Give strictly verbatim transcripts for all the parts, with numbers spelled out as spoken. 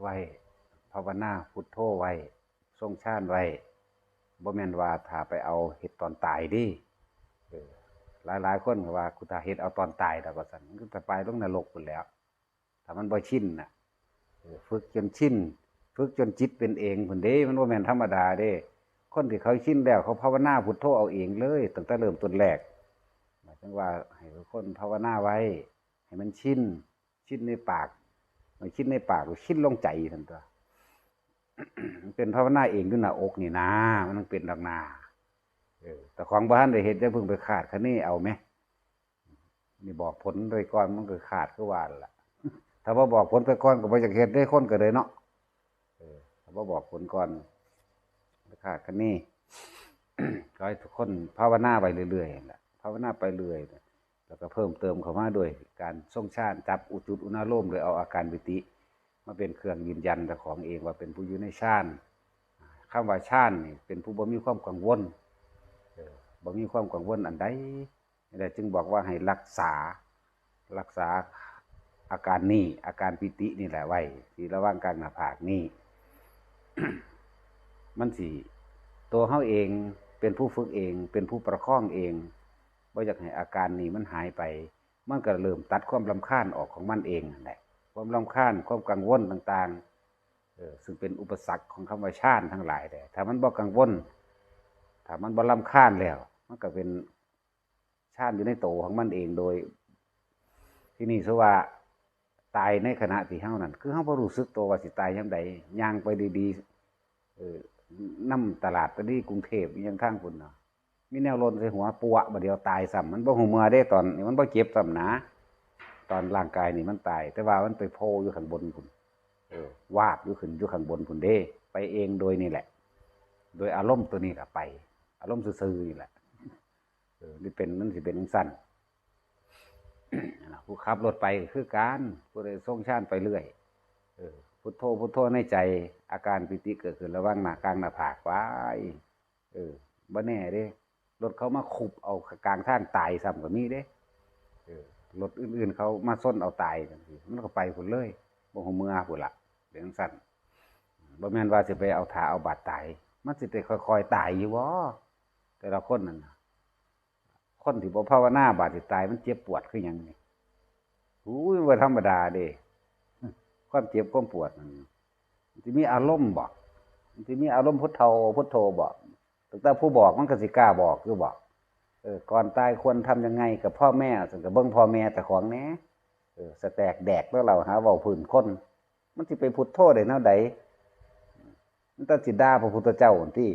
ไว้ ภาวนาพุทโธไว้ ทรงฌานไว้ บ่แม่นว่าถ้าไปเอาเฮ็ดตอนตายเด้ เออ หลายๆคนก็ว่า "กูถ้าเฮ็ดเอาตอนตายดอก" ว่าซั่น มันก็จะไปลงนรกพู้นแหล้ว ถ้ามันบ่ชินน่ะ เออ ฝึกจนชิน ฝึกจนจิตเป็นเองพู้นเด้ มันบ่แม่นธรรมดาเด้ คนที่เขาชินแล้ว เขาภาวนาพุทโธเอาเองเลย ตั้งแต่เริ่มต้นแรก หมายถึงว่าให้ทุกคนภาวนาไว้ ให้มันชิน ชินในปาก มันชินในปาก ชินลงใจซั่นตั๊ว มันเป็นภาวนาเองอยู่หน้าอกนี่นา มันต้องเป็นดอกนา เออ แต่ของบ่ทันได้เฮ็ด อย่าเพิ่งไปคาดคะเนเอาแหม นี่บอกผลโดยก่อน มันก็คาดคือว่าหั่นล่ะ ถ้าบ่บอกผลไปก่อนก็บ่อยากเฮ็ดเด้ คนก็เลยเนาะ เออ ถ้าบ่บอกผลก่อน ไปคาดคะเน ขอให้ทุกคนภาวนาไปเรื่อยๆนั่นแหละ ภาวนาไปเรื่อย แล้วก็เพิ่มเติมเข้ามาด้วยการทรงฌาน จับอุจุดอุณาโลม โดยเอาอาการปิติมาเป็นเครื่องยืนยันเจ้าของเองว่าเป็นผู้อยู่ในฌาน คำว่าฌานนี่เป็นผู้บ่มีความกังวล เออ บ่มีความกังวลอันใด นี่แหละจึงบอกว่าให้รักษา รักษาอาการนี้ อาการปิตินี่แหละไว้ ที่ระหว่างกลางหน้าผากนี่ มันสิ ตัวเฮาเอง เป็นผู้ฝึกเอง เป็นผู้ประคองเอง บ่อยากให้อาการนี้มันหายไป มันก็เริ่มตัดความรำคาญออกของมันเองนั่นแหละ ความรำคาญ ความกังวลต่างๆ เออ ซึ่งเป็นอุปสรรคของคำว่าฌานทั้งหลายแหละ ถ้ามันบ่กังวล ถ้ามันบ่รำคาญแล้ว มันก็เป็นฌานอยู่ในตัวของมันเองโดย ทีนี้สมมุติว่าตายในขณะที่เฮานั่น คือเฮาบ่รู้สึกตัวว่าสิตายยามใด ย่างไปดีๆ เออ นำตลาดตะลีกรุงเทพฯ อีหยังทางพุ้นเนาะ มีแนวหล่นใส่หัว ปัวะ บาดเดียวตายซ้ำ มันบ่ฮู้เมื่อเด้ ตอนนี้มันบ่เจ็บซ้ำนะ ตอนร่างกายนี่มันตาย แต่ว่ามันไปโผล่อยู่ข้างบนพุ้น เออ วาบอยู่ขึ้นอยู่ข้างบนพุ้นเด้ ไปเองโดยนี่แหละ โดยอารมณ์ตัวนี้ล่ะไป อารมณ์ซื่อๆนี่แหละ เออ นี่เป็น มันสิเป็นจั่งซั้น นั่นล่ะ ผู้ขับรถไปก็คือกัน ผู้ใดทรงฌานไปเรื่อย เออ พุทโธ พุทโธในใจ อาการปิติเกิดขึ้นระหว่างหน้ากลางหน้าผาก ว้าย เออ บ่แน่เด้ รถเขามาคุบเอากลางทางตายซ้ำก็มีเด้ เออ รถอื่นๆเขามาชนเอาตายจั่งซี้ มันก็ไปพุ้นเลย บ่ฮู้เมือพุ้นล่ะ เป็นจั่งซั้น บ่แม่นว่าสิไปเอาท่าเอาบาดตาย มันสิไปค่อยๆตายอยู่บ่ แต่ละคนนั่นน่ะ คนที่บ่ภาวนาบาดสิตายมันเจ็บปวดคือหยังนี่ อุ้ย บ่ธรรมดาเด้ ความเจ็บความปวดนั่น มันสิมีอารมณ์บ่ มันสิมีอารมณ์พุทโธ พุทโธบ่ ตั้งแต่ผู้บอกมันก็สิกล้าบอกอยู่บ่ เออ ก่อนตายควรทำยังไงกับพ่อแม่ ซั่นก็เบิ่งพ่อแม่เจ้าของแหน่ เออ สะแตกแดกแล้วเราหาเว้าพื้นคน มันสิไปพุทโธได้แนวใด มันต้องสิด่าพระพุทธเจ้าหั่นติ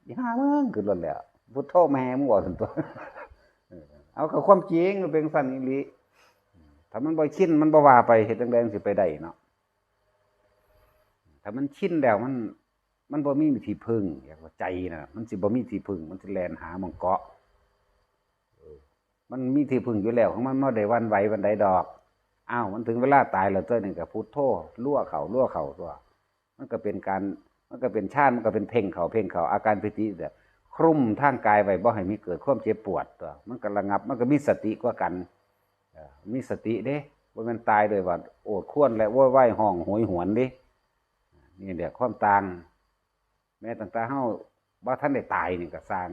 อีห่ามึง ขึ้นรถแล้ว พุทโธแม่มึงบอกซั่นตั๊ว เออ เอากับความจริงมันเป็นจั่งซั้นอีหลี ถ้ามันบ่ชิน มันบ่ว่าไป เฮ็ดจั่งใดมันสิไปได้เนาะ ถ้ามันชินแล้วมัน มันบ่มีที่พึ่ง อยากว่าใจน่ะ มันสิบ่มีที่พึ่ง มันสิแล่นหาหม่องเกาะ เออ มันมีที่พึ่งอยู่แล้วของมัน บ่ได้หวั่นไหวปานใดดอก อ้าว มันถึงเวลาตายแล้ว ตัวนี้ก็พุทโธ ลัวเข้า ลัวเข้าตั๊ว มันก็เป็นการ มันก็เป็นฌาน มันก็เป็นเพ่งเข้า เพ่งเข้า อาการปิติเนี่ยคลุมทางกายไว้ บ่ให้มีเกิดความเจ็บปวดตั๊ว มันก็ระงับ มันก็มีสติกว่ากัน เออ มีสติเด้ บ่แม่นตายโดยว่าโอดครวญและโวยวายฮ้องโหยหวนเด้ นี่แหละความต่าง แม้ตั้งแต่เฮาบ่ทันได้ตายนี่ก็ซ่าง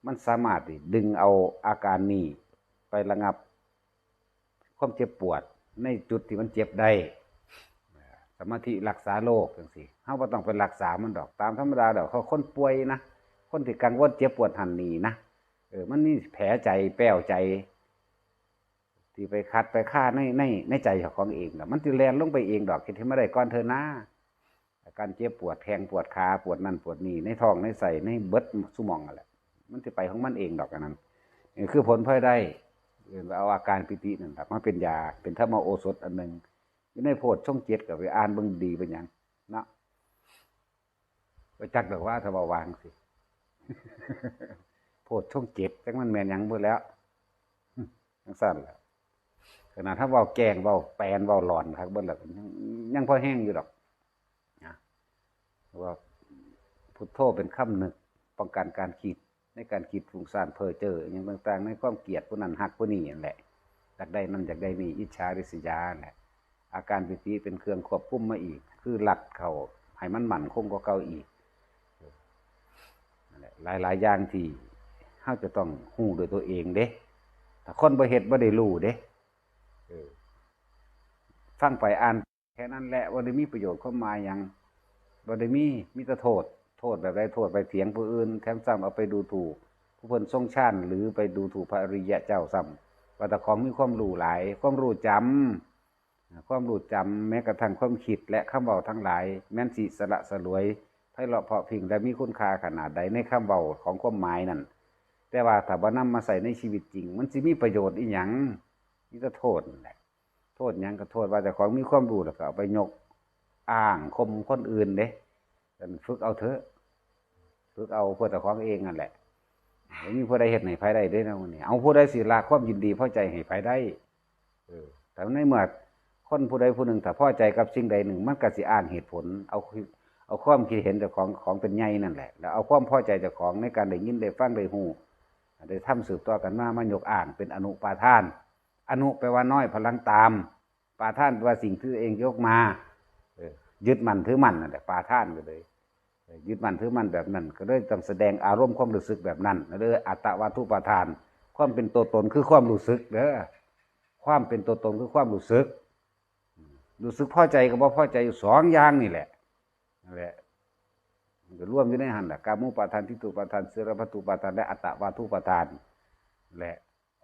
มันสามารถที่ดึงเอาอาการนี้ไประงับความเจ็บปวดในจุดที่มันเจ็บได้ สมาธิรักษาโรคจั่งซี้ เฮาบ่ต้องไปรักษามันดอก ตามธรรมดาดอก เขาคนป่วยนะ คนที่กังวลเจ็บปวดหั่นนี่นะ เออ มันมีแผลใจ แป้วใจ ที่ไปขัดไปคาใน ใน ในใจเจ้าของเองน่ะ มันสิแล่นลงไปเองดอก เฮ็ดให้มันได้ก่อนเถอะนะ อาการเจ็บปวดแข้งปวดขา ปวดนั่นปวดนี่ ในท้องในไส้ ในเบิดซุหม่องนั่นแหละ มันสิไปของมันเองดอกอันนั้น นี่คือผลพลอยได้ เอิ้นว่าเอาอาการปิตินั่นล่ะมาเป็นยา เป็นธรรมโอสถอันหนึ่ง อยู่ในโพชฌงค์เจ็ด ก็ไปอ่านเบิ่งดีเป็นหยังเนาะ บ่จักดอกว่าถ้าเว้าว่าจั่งซี้ โพชฌงค์เจ็ด จักมันแม่นหยังเบิดแล้ว จั่งซั้นล่ะ ขนาดถ้าเว้าแกล้ง เว้าแปลน เว้าหลอนคักเบิดแล้ว ยัง ยังพอแฮงอยู่ดอก นะ เพราะว่าพุทโธเป็นคำนึก ป้องกันการคิด ในการคิดฟุ้งซ่านเพ้อเจ้อ อิหยังต่างๆ ในความเกลียดผู้นั้นฮักผู้นี้นั่นแหละ อยากได้นั่นอยากได้นี่ อิจฉาริษยานั่นแหละ อาการปีติเป็นเครื่องควบคุมมาอีก คือรัดเข้าให้มันมั่นคงกว่าเก่าอีก นั่นแหละ หลายๆอย่างที่เฮาจะต้องฮู้ด้วยตัวเองเด้ ถ้าคนบ่เฮ็ดบ่ได้รู้เด้ เออ ฟังไปอ่านแค่นั้นแหละ บ่ได้มีประโยชน์ความหมายหยัง บ่ได้มี มีแต่โทษ โทษแบบใด โทษไปเถียงผู้อื่น แถมซ้ำเอาไปดูถูกผู้เพิ่นทรงฌาน หรือไปดูถูกพระอริยะเจ้าซ้ำ ว่าแต่ของมีความรู้หลาย ความรู้จ๋ำ ความรู้จ๋ำ แม้กระทั่งความคิดและคำเว้าทั้งหลาย แม้นสิสละสลวย ไพเราะเพราะพริ้ง และมีคุณค่าขนาดใดในคำเว้าของความหมายนั่น แต่ว่าถ้าบ่นำมาใช้ในชีวิตจริง มันสิมีประโยชน์อีหยัง มีแต่โทษนั่นแหละ โทษหยังก็โทษว่าเจ้าของมีความรู้แล้วก็เอาไปยกอ้างข่มคนอื่นเด้ นั่นฝึกเอาเถอะ ฝึกเอาเพื่อเจ้าของเองนั่นแหละ บ่มีผู้ใดเฮ็ดให้ไผได้เด้นะมื้อนี้ เอาผู้ใดสิละความยินดีพอใจให้ไผได้ เออ แต่ในเมื่อคนผู้ใดผู้หนึ่งถ้าพอใจกับสิ่งใดหนึ่ง มันก็สิอ้างเหตุผล เอา เอาความคิดเห็นเจ้าของ ของเป็นใหญ่นั่นแหละ แล้วเอาความพอใจเจ้าของในการได้ยินได้ฟังได้ฮู้ ได้ทำสืบต่อกันมา มายกอ้างเป็นอนุปาทาน อนุแปลว่าน้อย พลังตาม ปาทานแปลว่าสิ่งที่ตัวเองยกมา เออ ยึดมั่นถือมั่นนั่นแหละ ปาทานก็เลย เออ ยึดมั่นถือมั่นแบบนั้น ก็เลยต้องแสดงอารมณ์ความรู้สึกแบบนั้น เรียกอัตตวาทุปาทาน ความเป็นตัวตนคือความรู้สึกเด้อ ความเป็นตัวตนคือความรู้สึก รู้สึกพอใจกับบ่พอใจอยู่สองอย่างนี่แหละ นั่นแหละ มันก็รวมอยู่ในหั่นแหละ กามูปาทาน ทิฏฐูปาทาน สมุทยาปาทาน และอัตตวาทุปาทาน และ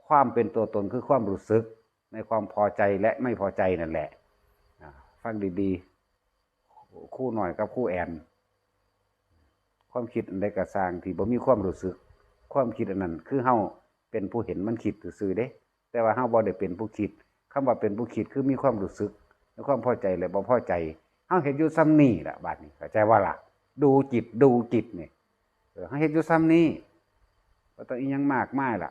ความเป็นตัวตนคือความรู้สึกในความพอใจและไม่พอใจนั่นแหละ อ่า ฟังดีๆ ครูหน่อยกับครูแอน ความคิดอันใดก็ซ่างที่บ่มีความรู้สึก ความคิดอันนั้นคือเฮาเป็นผู้เห็นมันคิดซื่อๆเด้ แต่ว่าเฮาบ่ได้เป็นผู้คิด คำว่าเป็นผู้คิดคือมีความรู้สึกในความพอใจและบ่พอใจ เฮาเฮ็ดอยู่ซ่ำนี่ล่ะ บาดนี้เข้าใจบ่ล่ะ ดูจิต ดูจิตนี่ เออ เฮาเฮ็ดอยู่ซ่ำนี่ บ่ต้องอีหยังมากมายล่ะ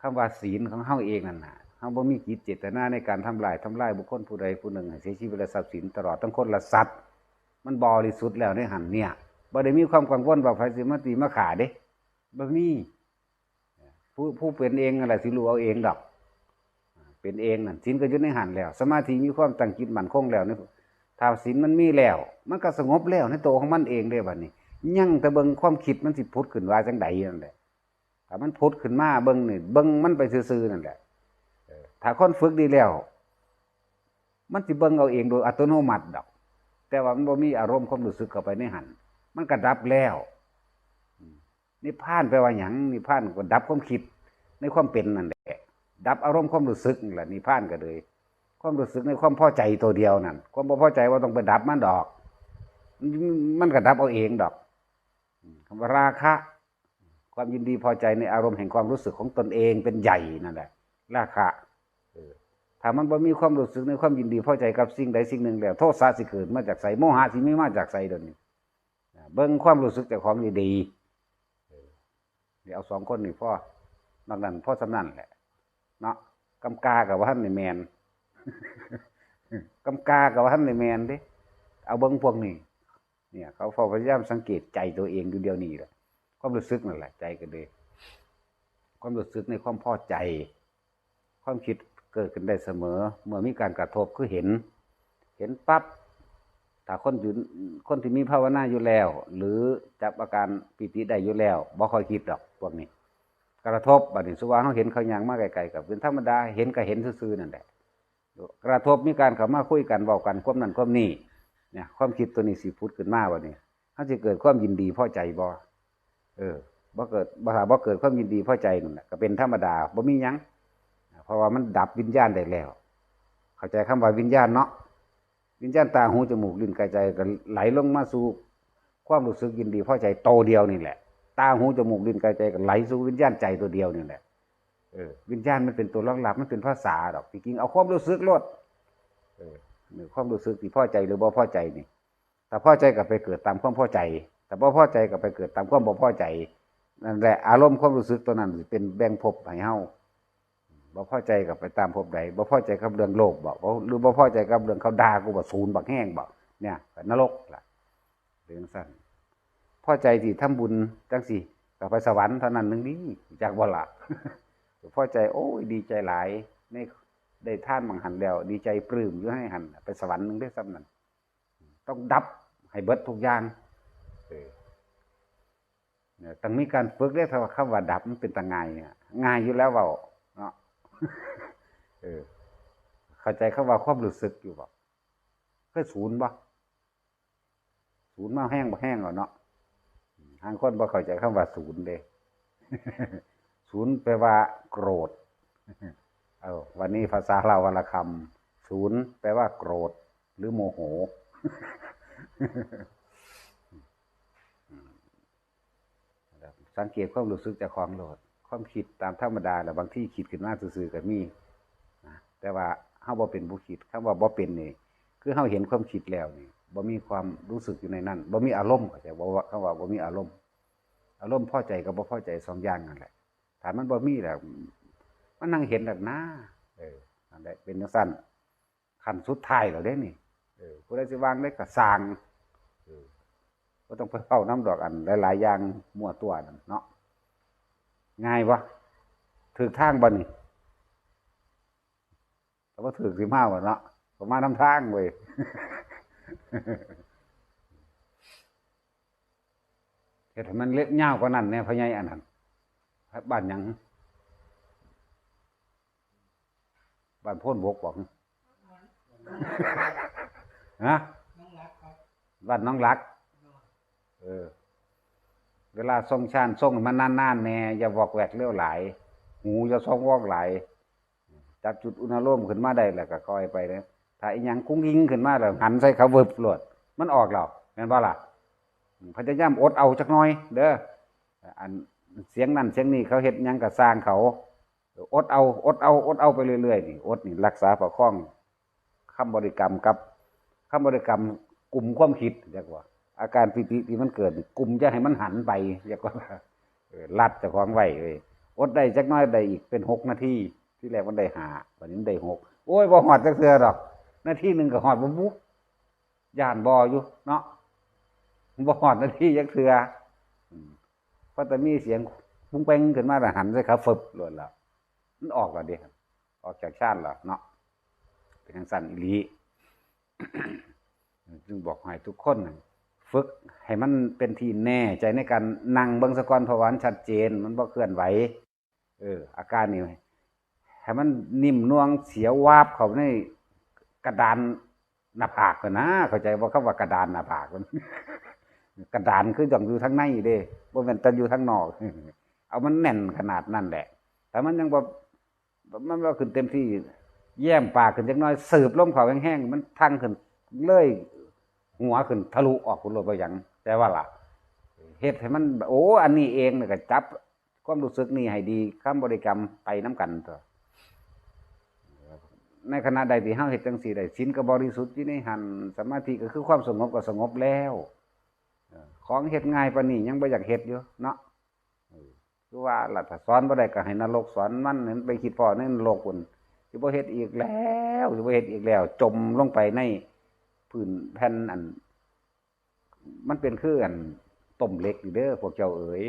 คำว่าศีลของเฮาเองนั่นน่ะ เฮาบ่มีจิตเจตนาในการทำร้าย ทำลายบุคคลผู้ใดผู้หนึ่งให้เสียชีวิตและทรัพย์สิน ตลอดทั้งคนและสัตว์ มันบริสุทธิ์แล้วในหั่นเนี่ย บ่ได้มีความกังวลว่าไผสิมาตีมาฆ่าเด้ บ่มี ผู้ ผู้เป็นเองนั่นแหละสิรู้เอาเองดอก เป็นเองนั่น ศีลก็อยู่ในหั่นแล้ว สมาธิมีความตั้งจิตมั่นคงแล้วนี่ ถ้าศีลมันมีแล้ว มันก็สงบแล้วในตัวของมันเองเด้บัดนี้ ยังแต่เบิ่งความคิดมันสิผุดขึ้นว่าจั่งใดนั่นแหละ ถ้ามันผุดขึ้นมาเบิ่งนี่ เบิ่งมันไปซื่อๆนั่นแหละ เออ ถ้าคนฝึกดีแล้ว มันสิเบิ่งเอาเองโดยอัตโนมัติดอก แต่ว่ามันบ่มีอารมณ์ความรู้สึกเข้าไปในหั่น มันก็ดับแล้ว อืม นิพพานแปลว่าหยัง นิพพานก็ดับความคิดในความเป็นนั่นแหละ ดับอารมณ์ความรู้สึกนั่นแหละ นิพพานก็เลย ความรู้สึกในความพอใจตัวเดียวนั่น ความบ่พอใจบ่ต้องไปดับมันดอก มัน มันก็ดับเอาเองดอก อืม คำว่าราคะ ความยินดีพอใจในอารมณ์แห่งความรู้สึกของตนเองเป็นใหญ่นั่นแหละ ราคะ เออ ถ้ามันบ่มีความรู้สึกในความยินดีพอใจกับสิ่งใดสิ่งหนึ่งแล้ว โทสะสิเกิดมาจากไส โมหะสิมีมาจากไสเดี๋ยวนี้ เบิ่งความรู้สึกเจ้าของดีๆ เออ เดี๋ยวเอาสองคนนี่พอ นอกนั้นพอส่ำนั้นแหละ เนาะ กำกากับว่าทันได้แม่น กำกากับว่าทันได้แม่นเด้ เอาเบิ่งพวกนี้ เนี่ย เขาพยายามสังเกตใจตัวเองอยู่เดี๋ยวนี้แหละ ความรู้สึกนั่นแหละ ใจก็เลย ความรู้สึกในความพอใจ ความคิดเกิดขึ้นได้เสมอ เมื่อมีการกระทบคือเห็น เห็นปั๊บ ถ้าคนอยู่ คนที่มีภาวนาอยู่แล้ว หรือจับอาการปีติได้อยู่แล้ว บ่ค่อยคิดดอกพวกนี้ กระทบ บัดนี้สมมุติว่าเฮาเห็นเขาย่างมาไกลๆ ก็เป็นธรรมดา เห็นก็เห็นซื่อๆนั่นแหละ กระทบมีการเข้ามาคุยกัน เว้ากัน ความนั้นความนี้ เนี่ย ความคิดตัวนี้สิผุดขึ้นมาบัดนี้ เฮาสิเกิดความยินดีพอใจบ่ เออ บ่เกิด บ่ ถ้าบ่เกิดความยินดีพอใจนั่นแหละ ก็เป็นธรรมดา บ่มีหยัง เพราะว่ามันดับวิญญาณได้แล้ว เข้าใจคำว่าวิญญาณเนาะ วิญญาณตา หู จมูก ลิ้น กาย ใจ ก็ไหลลงมาสู่ความรู้สึกยินดีพอใจโตเดียวนี่แหละ ตา หู จมูก ลิ้น กาย ใจ ก็ไหลสู่วิญญาณใจตัวเดียวนี่แหละ เออ วิญญาณมันเป็นตัวรองรับ มันเป็นภาษาดอก ที่จริงเอาความรู้สึกโลด เออ ความรู้สึกที่พอใจหรือบ่พอใจนี่ ถ้าพอใจก็ไปเกิดตามความพอใจ ถ้าบ่พอใจก็ไปเกิดตามความบ่พอใจ นั่นแหละ อารมณ์ความรู้สึกตัวนั้นเป็นแบ่งภพให้เฮา บ่พอใจก็ไปตามภพใด บ่พอใจกับเรื่องโลภบ่ บ่ หรือบ่พอใจกับเรื่องเขาด่ากูบ่ สูนบักแฮงบ่ เนี่ย นรกล่ะ เป็นจั่งซั้น พอใจที่ทำบุญจั่งซี้ ก็ไปสวรรค์เท่านั้นหนึ่งดี จักบ่ล่ะ พอใจ โอ้ย ดีใจหลาย ใน ได้ทานบางหันแล้ว ดีใจปลื้มอยู่ในหันน่ะ ไปสวรรค์หนึ่งได้ซ้ำนั่น ต้องดับให้เบิดทุกอย่าง เออ เนี่ย ต้องมีการฝึกเด้ ถ้าว่าคำว่าดับมันเป็นตาง่ายเนี่ย ง่ายอยู่แล้วเว้าเนาะ เออ เข้าใจคำว่าความรู้สึกอยู่บ่ เคยศูนย์บ่ ศูนย์มาแฮงบ่แฮงแล้วเนาะ ทางคนบ่เข้าใจคำว่าศูนย์เด้ ศูนย์แปลว่าโกรธ เอา วันนี้ภาษาลาววรรณคำ ศูนย์แปลว่าโกรธ หรือโมโห สังเกตความรู้สึกเจ้าของโลด ความคิดตามธรรมดาแล้ว บางทีคิดขึ้นมาซื่อๆก็มีนะ แต่ว่าเฮาบ่เป็นผู้คิด คำว่าบ่เป็นนี่ คือเฮาเห็นความคิดแล้วนี่ บ่มีความรู้สึกอยู่ในนั้น บ่มีอารมณ์ เข้าใจบ่ ว่าคำว่าบ่มีอารมณ์ อารมณ์พอใจกับบ่พอใจสองอย่างนั่นแหละ ถ้ามันบ่มีแล้ว มันนั่งเห็นดอกนะ เออ นั่นแหละ เป็นจังซั่น ขั้นสุดท้ายแล้วเด้นี่ เออ ผู้ใดสิวางได้ก็ซ่าง เออ บ่ต้องไปเว้านำดอก อันหลายๆอย่างมั่วตัวนั่นเนาะ ง่ายบ่ ถืกทางบ่นี่ แต่ว่าถืกสิมาบ่เนาะ ก็มานำทางเว้ย เฮ็ดให้มันเล็บยาวกว่านั้นแหน่ พ่อใหญ่อันนั้น บ้านหยัง บ้านโพนบกบ่ ฮะ บ้านหนองหลัก เออ เวลาทรงฌาน ทรงให้มันนานๆแหน่ อย่าวอกแวกเร็วหลาย หูอย่าส่องวอกหลาย จับจุดอุณาโลมขึ้นมาได้แล้วก็ค่อยไปเด้อ ถ้าอีหยังกุ้งยิงขึ้นมาแล้ว หันใส่เขาเวิบโลด มันออกแล้ว แม่นบ่ล่ะ พยายามอดเอาจักหน่อยเด้อ อันเสียงนั่นเสียงนี้เขาเฮ็ดหยังก็ซ่างเขา อดเอา อดเอา อดเอาไปเรื่อยๆนี่ อดนี่รักษาประคองคำบริกรรมกับ คำบริกรรมกุมความคิด เรียกว่า อาการปีติที่มันเกิดนี่ กุมอย่าให้มันหันไป เรียกว่า เออ รัดเจ้าของไว้เว้ย อดได้จักหน่อย ได้อีกเป็นหกนาที ที่แรกมันได้ห้า บัดนี้มันได้หก โอ้ย บ่ฮอดจักเทื่อดอก นาทีหนึ่งก็ฮอดบ่บุ ย่านบ่อยู่เนาะ บ่ฮอดนาทีจักเทื่อ อืม พอแต่มีเสียงปุ้งแป้งขึ้นมาแล้ว หันใส่เขาฟึบโลดแล้ว มันออกแล้วเด้ ออกจากฌานแล้วเนาะ เป็นจังซั่นอีหลี จึงบอกให้ทุกคนน่ะ ฝึกให้มันเป็นที่แน่ใจในการนั่งเบิ่งซะก่อน เพราะว่ามันชัดเจน มันบ่เคลื่อนไหว เออ อาการนี่ ให้มันนิ่มนวลเสียวาบเข้าในกระดานหน้าผากก่อนนะ เข้าใจบ่ คำว่ากระดานหน้าผากมัน กระดานคือต้องอยู่ทางในเด้ บ่แม่นแต่อยู่ทางนอก เอามันแน่นขนาดนั้นแหละ ถ้ามันยังบ่ มันบ่ขึ้นเต็มที่ แย้มปากขึ้นจักหน่อย สืบลมเข้าแฮงๆ มันทังขึ้นเลย หัวขึ้นทะลุออกพุ้นโลด บ่หยัง แต่ว่าล่ะ เฮ็ดให้มัน โอ้ อันนี้เอง แล้วก็จับความรู้สึกนี่ให้ดี คำบริกรรมไปนำกันตั๊ว ในขณะใดที่เฮาเฮ็ดจังซี่ได้ ศีลก็บริสุทธิ์อยู่ในหั่น สมาธิก็คือความสงบก็สงบแล้ว เออ ของเฮ็ดง่ายปานนี้ยังบ่อยากเฮ็ดอยู่เนาะ เออ คือว่าล่ะ ถ้าสอนบ่ได้ก็ให้นรกสอนมัน ให้มันไปคิดพ้อในนรกพุ้น สิบ่เฮ็ดอีกแล้ว สิบ่เฮ็ดอีกแล้ว จมลงไปในพื้นแผ่นอัน มันเป็นคืออันต้มเหล็กนี่เด้อ พวกเจ้าเอ๋ย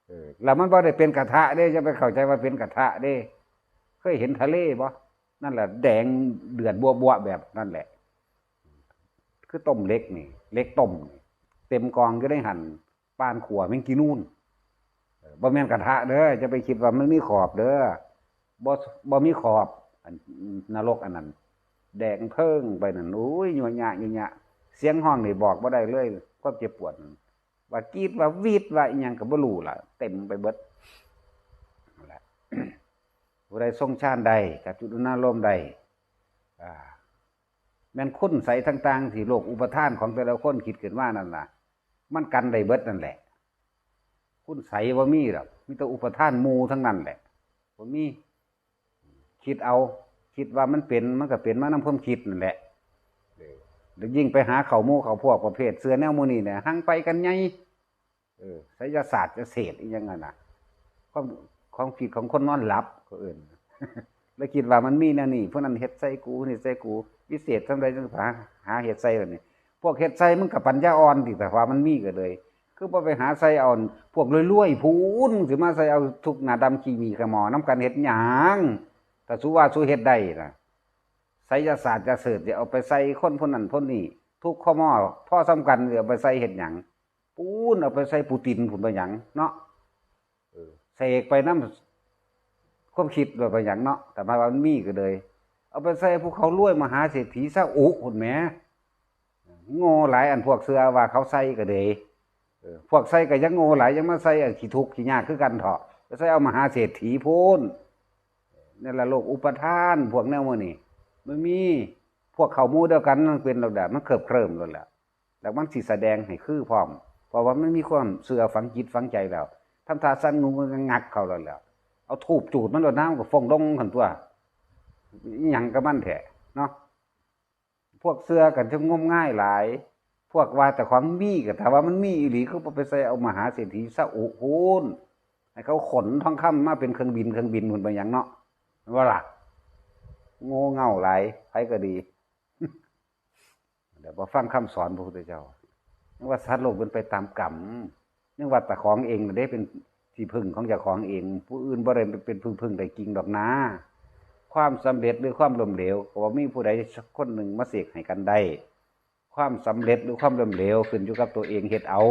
เออ แล้วมันบ่ได้เป็นกระทะเด้ อย่าไปเข้าใจว่าเป็นกระทะเด้ เคยเห็นทะเลบ่ นั่นแหละ แดงเดือดบัวๆแบบนั่นแหละ คือต้มเหล็กนี่ เหล็กต้มนี่ เต็มกองอยู่ในหั่น ปานขั่วแมงกีนูน เออ บ่แม่นกระทะเด้อ อย่าไปคิดว่ามันมีขอบเด้อ บ่ บ่มีขอบ อันนรกอันนั้น แดงเพิ่งไปนั่น โอ้ย ยั่วะยั่วะ เสียงฮ้องนี่บอกบ่ได้เลย ความเจ็บปวดนั่น ว่ากรีด ว่าวีด ว่าอิหยังก็บ่รู้ล่ะ เต็มไปเบิด นั่นแหละ ผู้ใดทรงฌานได้ จับจุดอุณาโลมได้ อ่า แม่นคุณไสยต่างๆ ที่โลกอุปทานของแต่ละคนคิดขึ้นมานั่นน่ะ มันกันได้เบิดนั่นแหละ คุณไสยบ่มีดอก มีแต่อุปทานหมู่ทั้งนั้นแหละ บ่มี คิดเอา คิดว่ามันเป็น มันก็เป็นมานำความคิดนั่นแหละ เออ แล้วยิ่งไปหาเข้าหมู่เข้าพวกประเภทเชื่อแนวหมู่นี้เนี่ย หังไปกันใหญ่ เออ ไสยศาสตร์จะเสพอีหยังนั่นน่ะ ความ ความคิดของคนนอนหลับ เขาเอิ้น แล้วคิดว่ามันมีแนวนี้ ผู้นั้นเฮ็ดใส่กู นี่ใส่กู วิเศษส่ำใดจังหา หาเฮ็ดใส่บัดนี้ พวกเฮ็ดใส่มันก็ปัญญาอ่อนติ แต่ว่ามันมีก็เลย คือบ่ไปหาใส่เอาพวกรวยๆพู้น สิมาใส่เอาทุกข์หน้าดำขี้หมีขะหมอนำกันเฮ็ดหยัง ถ้าสูว่าสูเฮ็ดได้นะ ไสยศาสตร์ยาเสิร์ชจะเอาไปใส่คนผู้นั้นคนนี้ ทุกข้อมอพอสำคัญจะเอาไปใส่เฮ็ดหยัง ปูนเอาไปใส่ปูตินผุนไปหยังเนาะ เออ เสกไปน้ำความคิดโดยไปหยังเนาะ แต่มาว่ามันมีก็เลย เอาไปใส่ภูเขารวยมหาเศรษฐีซาอุผุนแหม โง่หลายอันพวกเชื่อว่าเขาใส่ก็เลย เออ พวกใส่ก็ยังโง่หลาย ยังมาใส่อันขี้ทุกข์ขี้ยากคือกันเถาะ ไปใส่เอามหาเศรษฐีพูน นี่แหละโลกอุปาทานพวกแนวมื้อนี้ มันมีพวกเขาหมู่เดียวกัน มันเป็นแล้วแหละ มันเคิบเคลิ้มแล้วแหละ แล้วมันสิแสดงให้คือพร้อม เพราะว่ามันมีความเชื่อฝังจิตฝังใจแล้ว ทำท่าสั่นงุงงักเขาแล้วแหละ เอาธูปจูดมันโลดน้ำก็ฟองลงหั่นตัว อิหยังกับมันแท้เนาะ พวกเชื่อกันจะงมงายหลาย พวกว่าแต่ของมีก็ถ้าว่ามันมีอีหลี คือบ่ไปใส่เอามหาเศรษฐีซาอุพูน ให้เขาขนทองคำมาเป็นเครื่องบิน เครื่องบินผุนไปหยังเนาะ ว่าล่ะ โง่เง่าหลาย ไผก็ดี เดี๋ยวบ่ฟังคำสอนพระพุทธเจ้า ยังว่าสัตว์โลกเป็นไปตามกรรม ยังว่าแต่ของเองน่ะเด้เป็นที่พึ่งของเจ้าของเอง ผู้อื่นบ่ได้เป็นพึ่งพึ่งได้กิงดอกนา ความสำเร็จหรือความล้มเหลว ก็บ่มีผู้ใดสักคนหนึ่งมาเสกให้กันได้ ความสำเร็จหรือความล้มเหลวขึ้นอยู่กับตัวเองเฮ็ดเอา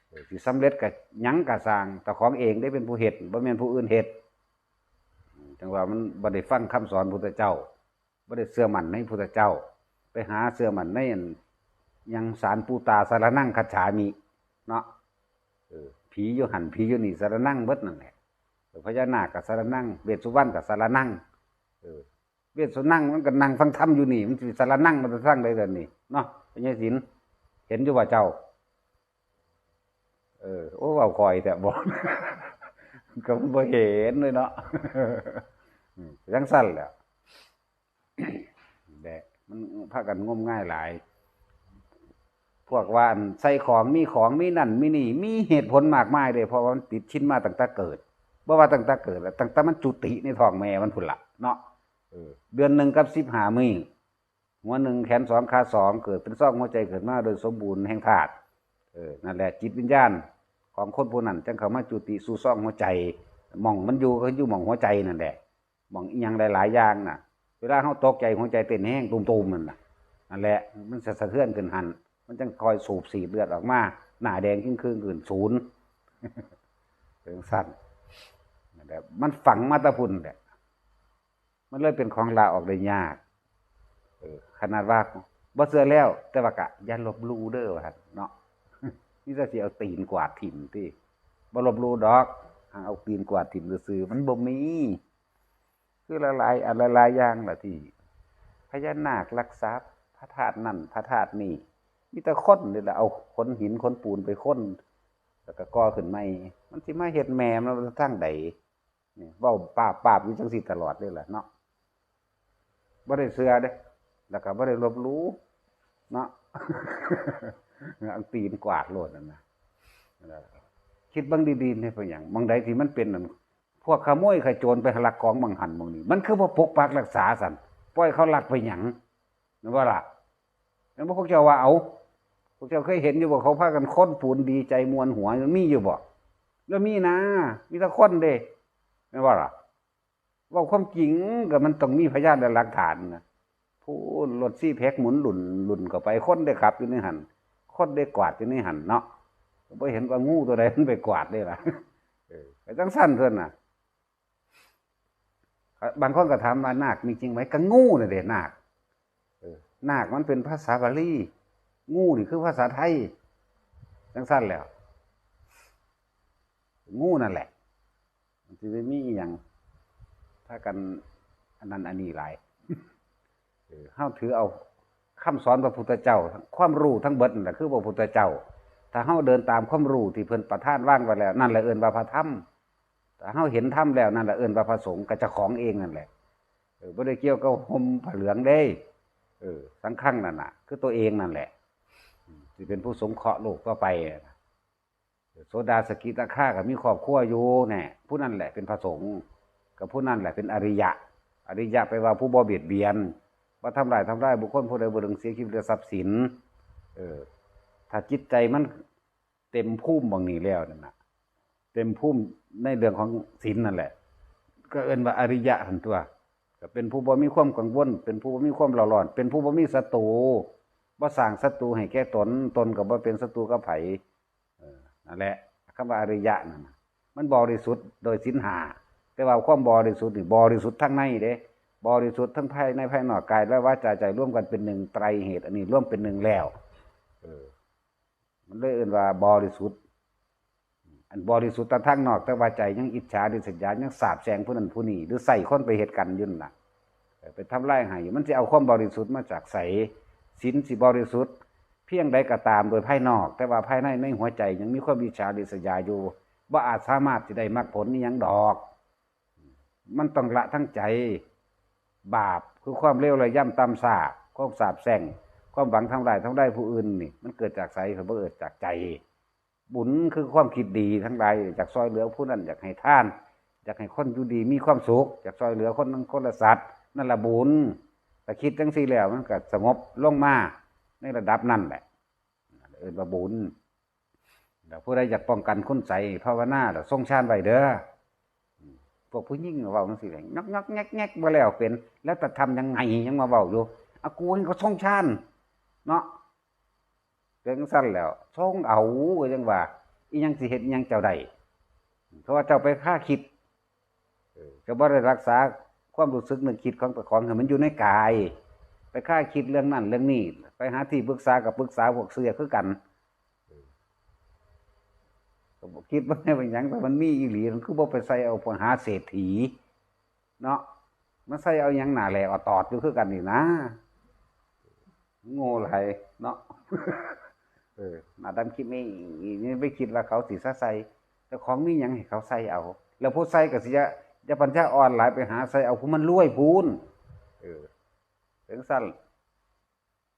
เออ สิสำเร็จก็หยังก็ซ่าง เจ้าของเองได้เป็นผู้เฮ็ด บ่แม่นผู้อื่นเฮ็ด จังว่ามันบ่ได้ฟังคำสอนพุทธเจ้า บ่ได้เชื่อมั่นในพุทธเจ้า ไปหาเชื่อมั่นในอัน ยังสารปูตาสารนังคัจฉามิเนาะ เออ ผีอยู่หั่น ผีอยู่นี่ สารนังเบิดนั่นแหละ เออ พญานาคก็สารนัง เวสสุวรรณก็สารนัง เออ เวสสุนังมันก็นั่งฟังธรรมอยู่นี่ มันสิสารนังมันจะสร้างได้เดี๋ยวนี้เนาะ พญาศิลป์ เห็นอยู่ว่าเจ้า เออ โอ้ เว้าคอยแต่บอก ก็บ่เห็นเลยเนาะ อืม จังซั่นแหละ แหละ มันพากันงมงายหลาย พวกว่าอันใส่ของ มีของ มีนั่น มีนี่ มีเหตุผลมากมายเลย เพราะว่ามันติดชินมาตั้งแต่เกิด บ่ว่าตั้งแต่เกิดล่ะ ตั้งแต่มันจุติในท้องแม่มันพุ้นละเนาะ เออ เดือนหนึ่งกับสิบห้ามื้อ หัวหนึ่ง แขนสอง ขาสอง เกิดเป็นซองหัวใจขึ้นมาโดยสมบูรณ์แห่งธาตุ เออ นั่นแหละ จิตวิญญาณของคนผู้นั้นจังเข้ามาจุติสู่ซองหัวใจ หม่องมันอยู่ก็อยู่หม่องหัวใจนั่นแหละ หม่องอิหยังหลายๆอย่างน่ะ เวลาเฮาตกใจหัวใจเต้นแฮงตูมๆนั่นน่ะ นั่นแหละ มันสะสะเทือนขึ้นหั่น มันจังคอยสูบฉีดเลือดออกมา หน้าแดงครึ่งๆขึ้น ศูนย์ เป็นซั่น นั่นแหละ มันฝังมาแต่พุ้นแหละ มันเลยเป็นของลาออกได้ยาก เออ ขนาดว่าบ่เชื่อแล้ว แต่ว่ากะอย่าลบหลู่เด้อ ว่าซั่นเนาะ มีแต่สิเอาตีนกวาดถิ่มติ บ่ลบหลู่ดอก หากเอาตีนกวาดถิ่มซื่อๆ มันบ่มี คือหลายๆ อันหลายๆอย่างล่ะที่ พญานาคลักษาพระธาตุนั่นพระธาตุนี่ มีแต่คนนี่แหละ เอาขนหินขนปูนไปค้น แล้วก็ก่อขึ้นใหม่ มันสิมาเฮ็ดแม่มันทางใด นี่เว้าปาบๆอยู่จังซี่ตลอดเลยล่ะเนาะ บ่ได้เชื่อเด้ แล้วก็บ่ได้ลบหลู่เนาะ เอาตีนกวาดโลดนั่นนะ คิดเบิ่งดีๆ นี่เป็นหยัง หม่องใดที่มันเป็นนั่น พวกขโมยขโจรไปลักของหม่องหั่นหม่องนี่ มันคือบ่ปกปักรักษาซั่น ปล่อยเขาลักไปหยัง แม่นบ่ล่ะ แม่นบ่ พวกเจ้าว่า เอา พวกเจ้าเคยเห็นอยู่บ่ เขาพากันค้นปูนดีใจม่วนหัว มันมีอยู่บ่ แล้วมีนะ มีแต่คนเด้ แม่นบ่ล่ะ เว้าความจริงก็มันต้องมีพยานและหลักฐานนะ พู้นรถซีแพ็คหมุนลุ่นลุ่นเข้าไป คนได้ขับอยู่ในหั่น คนได้กวาดอยู่ในหั่นเนาะ บ่เห็นว่างูตัวใดมันไปกวาดได้ล่ะ เออ ก็จังซั่นเพิ่นน่ะ บางคนก็ถามว่านาคมีจริงไหม ก็งูน่ะเด้ นาค เออ นาคมันเป็นภาษาบาลี งูนี่คือภาษาไทย จังซั่นแหล้ว งูนั่นแหละ มันสิไปมีอีหยัง พากันอันนั้นอันนี้หลาย เออ เฮาถือเอาคำสอนพระพุทธเจ้า ความรู้ทั้งเบิดนั่นแหละคือพระพุทธเจ้า ถ้าเฮาเดินตามความรู้ที่เพิ่นประทานวางไว้แล้ว นั่นแหละเอิ้นว่าพระธรรม ถ้าเฮาเห็นธรรมแล้ว นั่นแหละเอิ้นว่าพระสงฆ์ ก็เจ้าของเองนั่นแหละ เออ บ่ได้เกี่ยวกับห่มผ้าเหลืองเด้ เออ สังฆังนั่นน่ะ คือตัวเองนั่นแหละ อืม สิเป็นผู้สงเคราะห์โลกต่อไป โสดาสกิทาคาก็มีครอบครัวอยู่แน่ ผู้นั้นแหละเป็นพระสงฆ์ กับผู้นั้นแหละเป็นอริยะ อริยะแปลว่าผู้บ่เบียดเบียน บ่ทำร้ายทำลายบุคคลผู้ใด บ่ดึงเสียชีวิตและทรัพย์สิน เออ ถ้าจิตใจมันเต็มภูมิหม่องนี้แล้วนั่นน่ะ เต็มภูมิในเรื่องของศีลนั่นแหละ ก็เอิ้นว่าอริยะหั่นตัว เป็นผู้บ่มีความกังวล เป็นผู้บ่มีความเร่าร้อน เป็นผู้บ่มีศัตรู บ่สร้างศัตรูให้แก่ตน ตนก็บ่เป็นศัตรูกับไผ เออ นั่นแหละ คำว่าอริยะนั่นน่ะ มันบริสุทธิ์โดยศีลห้า แต่ว่าความบริสุทธิ์นี่บริสุทธิ์ทั้งในเด้ บริสุทธิ์ทั้งภายในภายนอก กายและวาจาใจรวมกันเป็นหนึ่ง ไตรเหตุ อันนี้รวมเป็นหนึ่งแล้ว เออ มันเลยเอิ้นว่าบริสุทธิ์ อันบริสุทธิ์แต่ทางนอก แต่ว่าใจยังอิจฉาริษยา ยังสาปแช่งผู้นั้นผู้นี้ หรือใส่คนไปเฮ็ดกันอยู่นั่นน่ะ เออ ไปทำลายให้อยู่ มันสิเอาความบริสุทธิ์มาจากไส ศีลสิบริสุทธิ์เพียงใดก็ตามโดยภายนอก แต่ว่าภายในในหัวใจยังมีความอิจฉาริษยาอยู่ บ่อาจสามารถสิได้มรรคผลอิหยังดอก มันต้องละทั้งใจ บาปคือความเลวระยำต่ำช้า ความสาปแช่ง ความหวังทำลายทำลายผู้อื่นนี่ มันเกิดจากไส ก็บ่เกิดจากใจ บุญคือความคิดดีทั้งหลาย อยากซอยเหลือผู้นั้น อยากให้ทาน อยากให้คนอยู่ดีมีความสุข อยากซอยเหลือคนนั้นคนละสัตว์ นั่นละบุญ ถ้าคิดจังซี่แล้วมันก็สงบลงมาในระดับนั่นแหละ เอิ้นว่าบุญ แล้วผู้ใดอยากป้องกันคุณไสยภาวนา แล้วทรงฌานไว้เด้อ พวกผู้หญิงเว้าจังซี่แหละ งอกๆแงกๆ บ่แล้วเป็น แล้วจะทำยังไง ยังมาเว้าอยู่ อะ กูให้เขาทรงฌานเนาะ เป็นจั่งซั่นแล้ว ทรงเอา ก็ยังว่า อีหยังสิเฮ็ดอีหยังเจ้าได้ เพราะว่าเจ้าไปพาคิด เออ ก็บ่ได้รักษาความรู้สึกนึกคิดของเจ้าของให้มันอยู่ในกาย ไปพาคิดเรื่องนั้นเรื่องนี้ ไปหาที่ปรึกษาก็ปรึกษาพวกเชื่อคือกัน เออ ก็บ่คิดว่าแม่นเป็นหยัง แต่มันมีอีหลี มันคือบ่ไปใส่เอามหาเศรษฐีเนาะ มันใส่เอาหยังหน้าแหลกเอาตอดอยู่คือกันนี่นะ โง่หลายเนาะ เออ หน้าดำคิดไม่ นี่ไปคิดว่าเขาสิซะใส่ เจ้าของมีหยังให้เขาใส่เอา แล้วผู้ใส่ก็สิจะ จะปัญญาอ่อนหลาย ไปหาใส่เอาผู้มันรวยพู้น เออ เป็นจั่งซั่น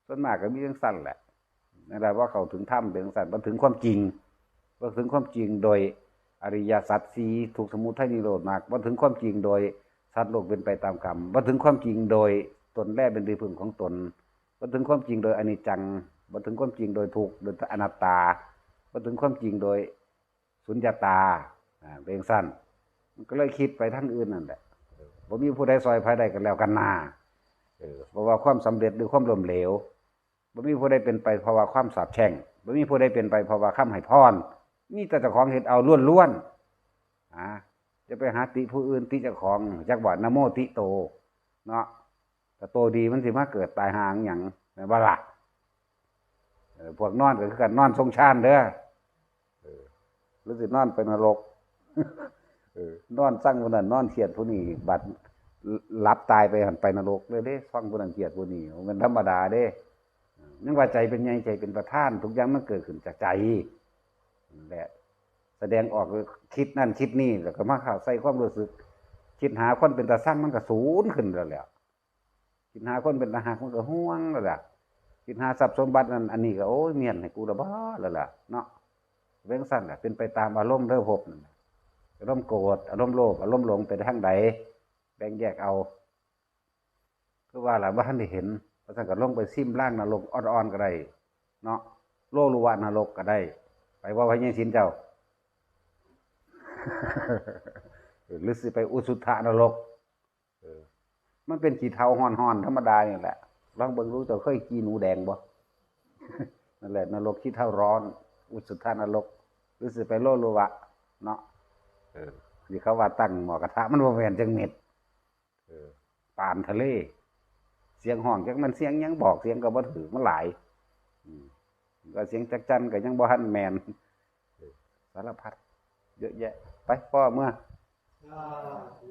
ส่วนมากก็มีจั่งซั่นแหละ นั่นแหละ ว่าเข้าถึงธรรมเป็นจั่งซั่น บ่ถึงความจริง บ่ถึงความจริงโดยอริยสัจสี่ ทุกข์ สมุทัย นิโรธ มรรค บ่ถึงความจริงโดยสัตว์โลกเป็นไปตามกรรม บ่ถึงความจริงโดยตนแลเป็นที่พึ่งของตน บ่ถึงความจริงโดยอนิจจัง บ่ถึงความจริงโดยทุกข์ โดยอนัตตา บ่ถึงความจริงโดยสุญญตา อ่า เป็นจั่งซั่น มันก็เลยคิดไปทางอื่นนั่นแหละ บ่มีผู้ใดซอยไผได้กันแล้วกันนา เออ เพราะว่าความสำเร็จหรือความล้มเหลว บ่มีผู้ใดเป็นไปเพราะว่าความสาปแช่ง บ่มีผู้ใดเป็นไปเพราะว่าคำให้พร มีแต่เจ้าของเฮ็ดเอาล้วนๆ อ่า จะไปหาติผู้อื่น ติเจ้าของ จักว่านะโมติโต เนาะ ถ้าโตดีมันสิมาเกิดตายห่าหยัง แม่นบ่ล่ะ เออ พวกนอนก็คือกัน นอนทรงฌานเด้อ เออ หรือสินอนไปนรก เออ นอนซังผู้นั้น นอนเครียดผู้นี้ บัดหลับตายไปหั่นไปนรกเลยเด้ ฟังผู้นั้นเครียดผู้นี้ มันธรรมดาเด้ ยังว่าใจเป็นใหญ่ ใจเป็นประธาน ทุกอย่างมันเกิดขึ้นจากใจนั่นแหละ แสดงออก คิดนั่นคิดนี่ แล้วก็มาเข้าใส่ความรู้สึก คิดหาคนเป็นตาซัง มันก็สูญขึ้นแล้วแหละ คิดหาคนเป็นตาฮัก มันก็ห่วงแล้วล่ะ คิดหาทรัพย์สมบัตินั่น อันนี้ก็ โอ้ย เมียนให้กูละบ่แล้วล่ะ เนาะ เป็นจั่งซั่นล่ะ เป็นไปตามอารมณ์เด้อ ภพนั่นน่ะ อารมณ์โกรธ อารมณ์โลภ อารมณ์หลง ไปทางใด แบ่งแยกเอา คือว่าล่ะ บ่ทันได้เห็น เพราะฉะนั้นก็ลงไปซิมลางนรกอ่อนๆก็ได้ เนาะ โลลุวะนรกก็ได้ ไปเว้าให้ยายศิลเจ้า หรือสิไปอุชุทธนรก เออ มันเป็นขี้เถ้าฮ้อนๆธรรมดานี่แหละ ลองเบิ่งดู เจ้าเคยขี้หนูแดงบ่ นั่นแหละ นรกขี้เถ้าร้อน อุชุทธนรก หรือสิไปโลลุวะ เนาะ เออ ที่เขาว่าตั้งหม้อกระทะ มันบ่แม่นจักเม็ด เออ ปานทะเล เสียงฮ้องจักมันเสียงหยัง บอกเสียงก็บ่ถืก มันหลาย อืม ก็เสียงจักจั่นก็ยังบ่ทันแม่น เออ สารพัด เยอะแยะ ไป พ่อเมือ สาธุ